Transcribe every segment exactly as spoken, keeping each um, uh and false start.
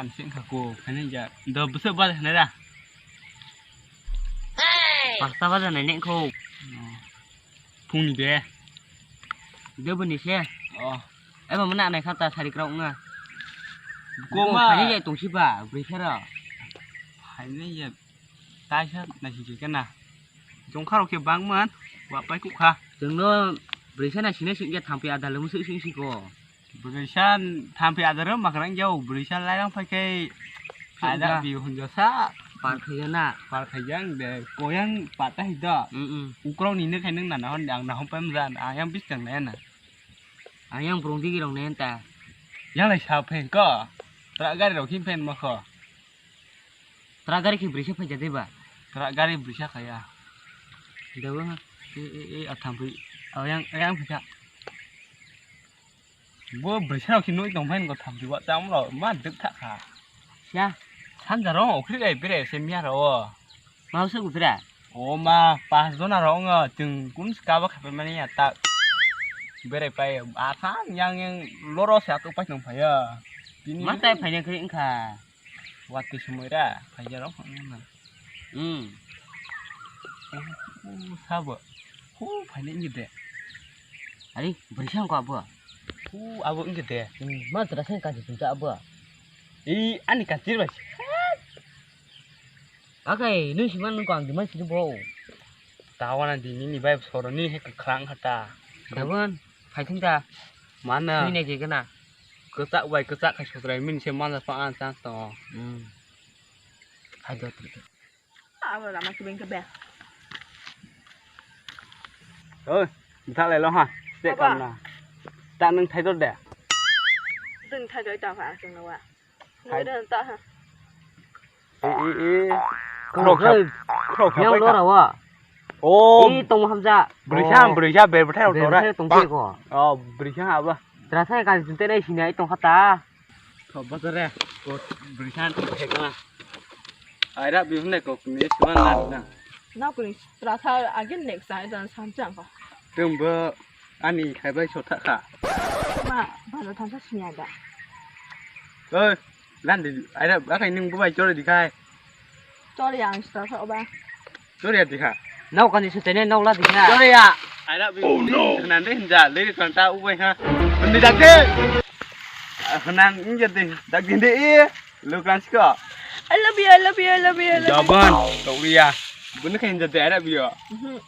Ang sing kha ko, khaini ja. Do bwswk baja khainai da? Pasta baja nai neng kho. Phungni de. De bwni se. Oh. Eba mana nai kha ta sari krok nga. Ko ma. Khaini ja tongsi ba, bwrwi sara. Khaini ja. Taisa nai sing kana. Jongkha rok khe bangman, wa pai kuk kha. Chwngno bwrwi sana sina sing ya thampi adalo musuk sing siko. Bwrwisa thampi adaro makrang jau, bwrwisa lairang phai khe. Ada biu hunjo sa. Par khaijana. Par khaijang de, koyang pata hito. Mm, mm. Ukrok ni ne khainang nana hon, ang nahom pem jan, ang yang bis tang nana. Ang yang brong digi rong nen ta. Yang lai sa phen ko. Tra gari rok hin phen mo kho. Tra gari khe bwrwisa phaijak de ba? Tra gari bwrwisa khaya. Dawa ha. E, e, e, a thampi. Ayang, ayang phika. Bo bwrwisa rok khe nui tong phain ko thampi wa cham lo ma dwk tha kha. Siya. Sanja rong okhri gai bere se miya ro. Mau se gupira. O ma pas jona rong chwng kun ska ba khape mani ya ta. Bere pai a thang yang yang loro se atuk pai tong phaya. Tini. Ma tai phaina kri wngkha. Watwi sumui ra, phaijak rok phano na. Hmm. Oh, oh, sabo. Hu, phaini ingi de. Ari, bwrwi sang ko abo. Hu, abo ingi de. Hmm, ma jora sang kaji tunta abo. I, ani kachir bai. Akai, nung siman nung ko ang diman sini bo. Tawana di nini bai soro ni he kwkhwrang kha ta. Gabon, phaithung ta. Mana? Nini je gana. Kwchak bai kwchak khai sotrai min se mana pa an chance tongo. Hmm. Hai do tu. Abo lama kibeng kebe. Oi, bwthak lai lo ha. Sek kam na. Ta nung thai dor de. Dun thai doi ta ha sung wa. Hai. Ngai dan ta ha. E, e, e. Khorok sa, khorok sa yang pai lo kha. Rawa. Oh. I tong hamja. Bwrwi sa, oh. Bwrwi sa, ber bwthai rok ber tora. Bwthai tong te ko. Oh, bwrwi sa aba. Tra sa ka jinte nai sinai tong khata. Tho ba tore. Ko bwrwi sa tong te ko. Aira bi hune ko ni suan na na. Na ko ni tra sa agin nek sa dan sam chang ko. Tum bo. Ani khaibai sotha kha. Ma, balo thansa sinya da. Oi, landi, aira, akai nung bubai chori dikhai. Chori ang sta sa oba. Chori ya dikha. Nau kani sutene nau la dikha. Chori ya. Aira bi. Oh no. Nande hinja, lady kanta ubai ha. Nandi dakde. Hanan inja de, dakde de e. Lukran siko. I love you, I love you, I love you, I love you. Jaban, tauliya. Bunu khe hinja de, I love you. Mhm.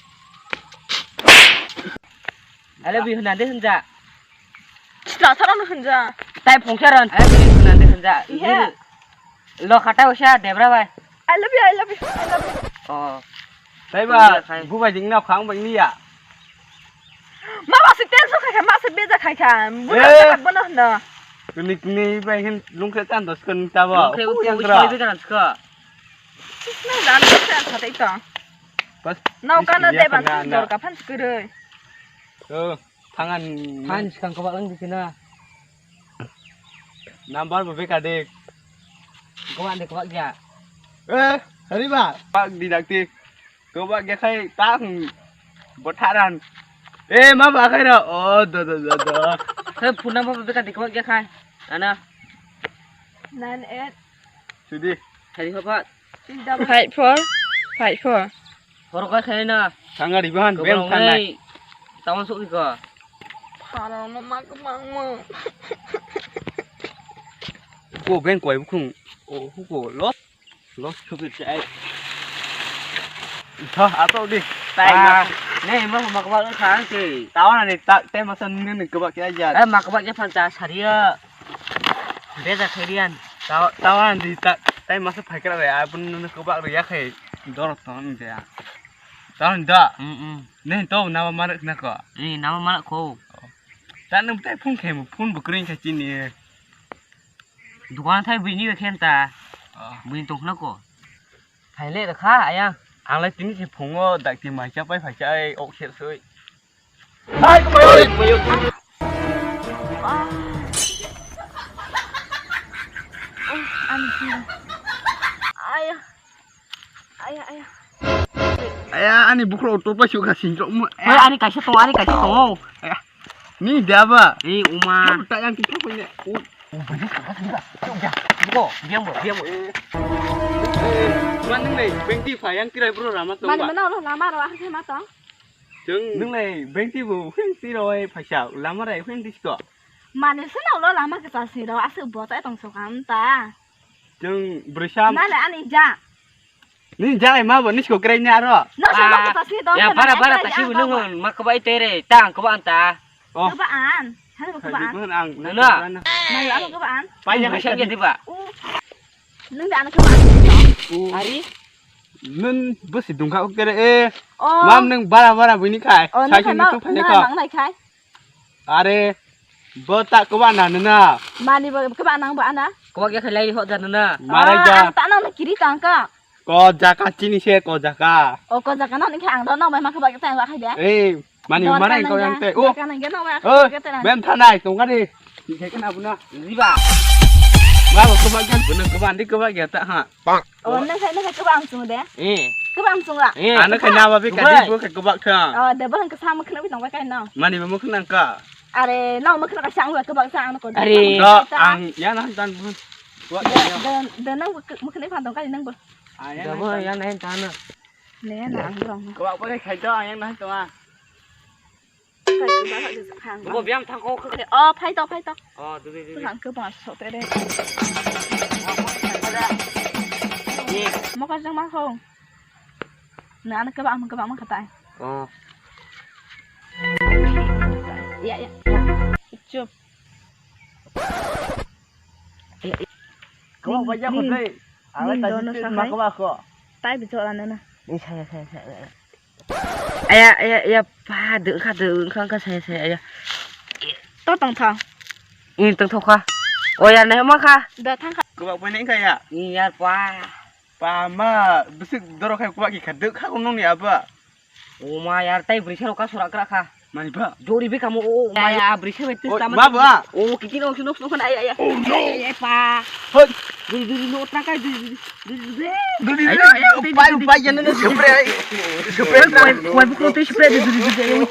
I love you hwnande hwnja. Sitra sara no hwnja. Tai phongsa ran. I love you hwnande hwnja. Ihe. Lo khata usa debra bai. I love you, I love you, I love you. Oh. Tai ba, khai. Bubai ding na khang bai niya. Ma ba se tenso khai kha, ma se beja khai kha. Buna eh. Bono hno. Kuni kuni bai hin lungkhe tan dos kun ta ba. Lungkhe uti yang uti bai beja ran ska. Sisna dan dos kan kha tai to. Bas. Nau kana de ban dor ka phan skiroi. Oh. Thangan. Than sikang kobak lang dikena. Number bo beka de. Kobak de kobak ya. Eh, hari ba. Pak di dakti. Kobak ya khai tang. Botharan. Eh, ma ba khai ra. Oh, do do do do. Khai phone number bo beka de kobak ya khai. Ana. Nine eight. Sudi. Hari kobak. Five four, five four. Horo kai khaina. Sanga riban bem khanai. Tawon sok iko. Phara no mak mang mang. Ko beng koi bukhung. O huko los. Los khubir chai. Tho ato di. Tai ma. Nei ma ma kobak kha se. Tawon ni ta te ma san ni ni kobak ya ya. Eh ma kobak ya phan cha sariya. Beja khairian. Tao, tao ang di ta, tai masa phaikra re, abun nung kobak re ya khai, dorok tong ang de. Tao ang da. Mm, mm. Ne to nama marak na ko. Ni nama marak ko. Ta nung tai phone khai mo, phone bo kring khai chini. Dukan thai bini khen ta. Oh. Bini tong na ko. Phaile rakha ayang. Ang lai tini se phungo dakti mai cha pai phai cha ai ok sel soi. Hai ko mai oi. Aya. Aya aya. Aya ani bukhro to pa shu kha sinjok mo. Oi ani kaisa tong ani kaisa tong. Aya. Ni daba. Ei uma. Ta yang kita punya. Bo, biang bo, biang bo. Mani nai bengti phai yang tirai bro lama tong. Mani mana lo lama ro akhir ma tong. Jeng nung nai bengti bo hing tiro ai phaisa lama rai hing disko. Mani sino lo lama ke ta siro asu bo ta tong so kam ta. Jeng brisam. Mani ani ja. Ni jalai ma bo ni sko krai ni aro. No so no ko tasni do. Ya bara bara tasi bu nung ma ko bai tere tang ko anta. Oh. Ko ba an. Hal ko ba an. Ang nana. Mai amo ko ba an. Pai ya. Nung da an ko ba an. Ari. Nun besi dungkha kere e. Oh. Mam nung bara bara bini khai. Oh, sai nung ni tu phai ko. Mang nai khai. Are, bo ta kwbana nana. Mani bo kwbana nang bo ana. Kwbak ya khalai ho jana na. Marai ja. Ang ta nang kiri tang ka. Ko jaka chini se ko jaka. O ko jaka nang khe ang do nang bai ma kwbak ta wa khai de. Eh, mani marai ko yang te. O. Ka nang ge nang wa. Oh, ka te nang. Bem thanai tong gari. Khe kana buna. Riba. Ma bo kwbak ya. Buna kwbak di kwbak ya ta ha. Oh, nang khai, nang khai kwbang chung de. Eh. Kwbang chung la. Eh. Ano khai na ba bi ka di bo khai kwbak kha. Oh, de bo hang kasa mo khna bi tong bai kai no. Mani bo mo khna ka. Are, no mo khna ka sang ba kwbak sang no ko. Are. Do ang ya na tan bo. De, de, de nang mo khna phan tong kai nang bo. Ah, ya na tan. Ne na ang rong. Kwbak bai khai do ang ya na to a. Bo biam thang ko. Oh, phai to, phai to. Oh, dui dui dui. Thang ko ba so te de. Mo ka jang ma ho. Na an ka ba, ka ba ma ka tai. Oh. Ya, ya. Chup. Ko ba ya ko dai. Ang ta ji ma ko ba ko. Tai bi chora na na. Ni sa sa sa. Aya, aya, aya, pa, de kha, de kha, kha, saya, saya, aya. To tong tha. Ini tong tha kha. O ya, ne ma kha. Da thang kha. Ko ba pai nai kha ya. Ini ya, pa. Pa ma, bisik doro khai ko ba ki kha, de kha ko nung ni aba. O ma ya, tai bri sero ka sura kra kha. Mani ba. Jori be kamo o ma ya bri se betis tama. Ma ba. O kitin o nok nok na ya ya. Oh no. Ay pa. Hoi. Dui dui no tra kai dui dui. Dui dui. Dui dui. Ayo ayo pai pai ya na spray. Spray. Koi koi ko te spray dui dui dui.